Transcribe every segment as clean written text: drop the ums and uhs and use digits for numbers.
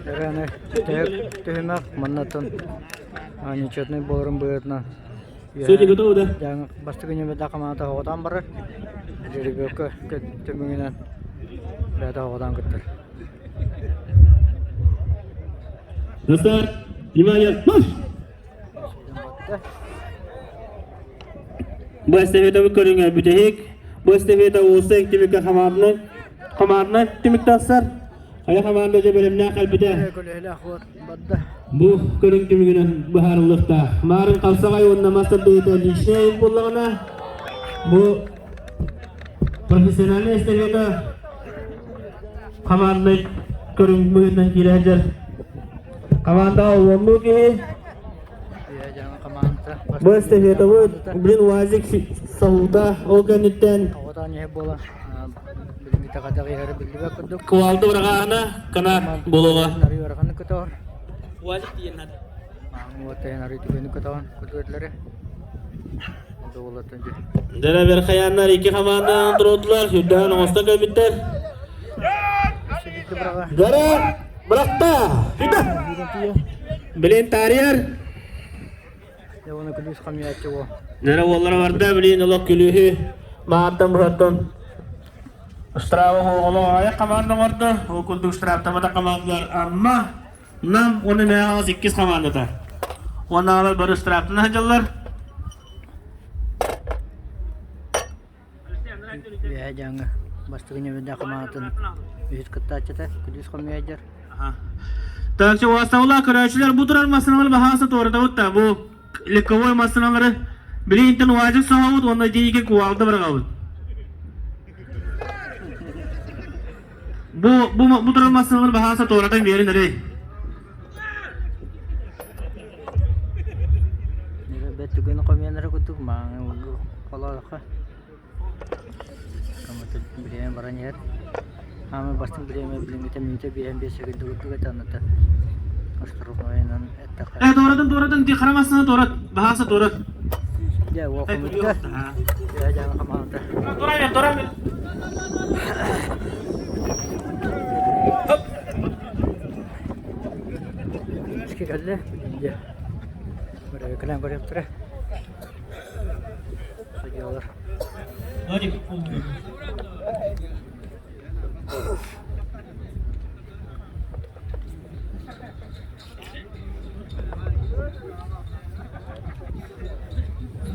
Ырыаны бүтэһик түһүмэх маннаттан нечетный буоларын быһыытынан Судьи готовы, да? Дьааҥы бастакы нүөмэрдээх хамаанда оҕотоон барар. Жеребьевка түмүгүнэн бэйэтэ оҕотоон кыттар. На старт! Внимание! Марш! Бу эстафета көрүҥэ бүтэһик. Бу эстафета уустук түмүккэ хамааннай хамааннай түмүк тахсар. Хайа хамаанда дьэ бэлэмнээх кэлбитэ. Бу көрүҥ түмүгүнэн быһаарыллыахтаах. Маарын Халсаҕай уонна мас тардыһыыта личнэй буоллаҕына, бу профессиональнай эстафета хамаанднай көрүҥ быһыытынан киирэ сылдьар. Командаҕа уоннуу киһи Бу эстафетабыт, блин, УАЗик соһуута ол кэнниттэн Кувалда быраҕаана канат буолуоҕа. УАЗик тиийэн наада. Дэрэ Верхояннар икки хамаанданан туруордулар, сүрдээн оҥостон кэлбиттэр. Дэрэ бырахта! Сүрдэ! Билин таарыйар. Дэрэ уоллара барда, билин олох күлүүһү мааттан быһаттан Штраба олох аҕыйах команда оҥордо. Ол курдук штрафтамматах командалар Амма, Нам уонна Мэҥэ иккис командата. Уонна аҕалар бары штрафтана сылдьаллар. Үөһээ Дьааҥы бастакы нүөмэрдээх хамаандатын үһүс кыттааччыта Күлүүс Хомуйайдьар. Так, уостабыла көрөөччүлэр бу турар массыыналары баһаалыста туоратабыт да бу легковой массыыналары билигинтэн уазик соһобут уонна диэки кувалда быраҕабыт. Бу бу бу турар массыыналары баһаалыста туоратан биэрин эрэй. Бэт түгэн хомуйаннара курдук мааҥы холоохо бириэмэ баран иһэр. Хаамыы бастыҥ бириэмэ билиҥҥитэ мүнүүтэ биэһэн биэс секунда курдук этэ оннута штрафнойунан эттэххэ. Э туоратын туоратын ти хара массыына туорат баһаалыста туорат. Дьэ уол хомуйда. Үөһээ Дьааҥы хамаандата. Тура бер тура бер. Ски кэллэ. Дьэ. Бырайыкынан көрүөхтэрэ. Судьялар.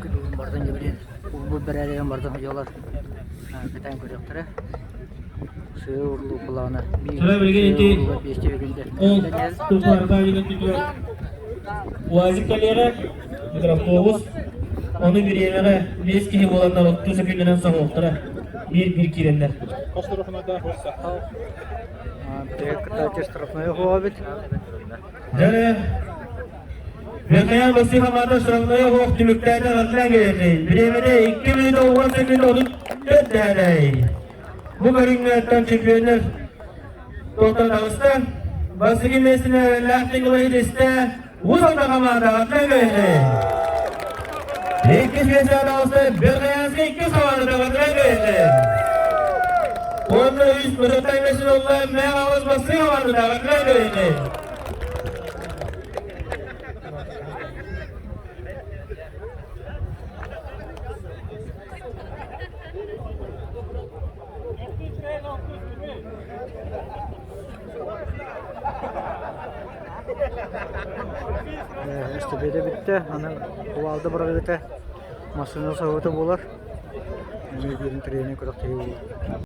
Күлүгүн бардын дьэбилин урбут бэрээдэгин бардын судьялар кэтээн көрүөхтэрэ. Сыа урлуу кулаана Тура билигин ити ол УАЗик кэлиэҕэ, микроавтобус, ону бириэмэҕэ биэс киһи буоланнар оттуу сөкүүндэнэн соһуохтара, биир-биир киирэннэр. Штрафной оһуобит. Дьэ, Михаил Васильевна штрафной оһуох түмүктээтэ Атлан кэлэтин. Бириэмэтэ 2 минута 10 секунд 34 дэһэнэй. Бу көрүҥҥэ чемпионнар Тохтон таҕыста. Бастакы миэстэни эрэллээхтик ыла илистэ. Уус Алдан хамаандаҕа кэллэ. Иккис миэстэҕэ таҕыста Белгоянскай иккис хамаандатыгар кэллэ. Уонна үс мөтөттөн миэстэни ылла Мэҥэ Хаҥалас бастакы хамаандатыгар кэллэ. Эстафета бүттэ, аны кувалда быраҕыыта массыына соһуута буолар. Эмиэ биирин тренер күрэхтэһии буолар.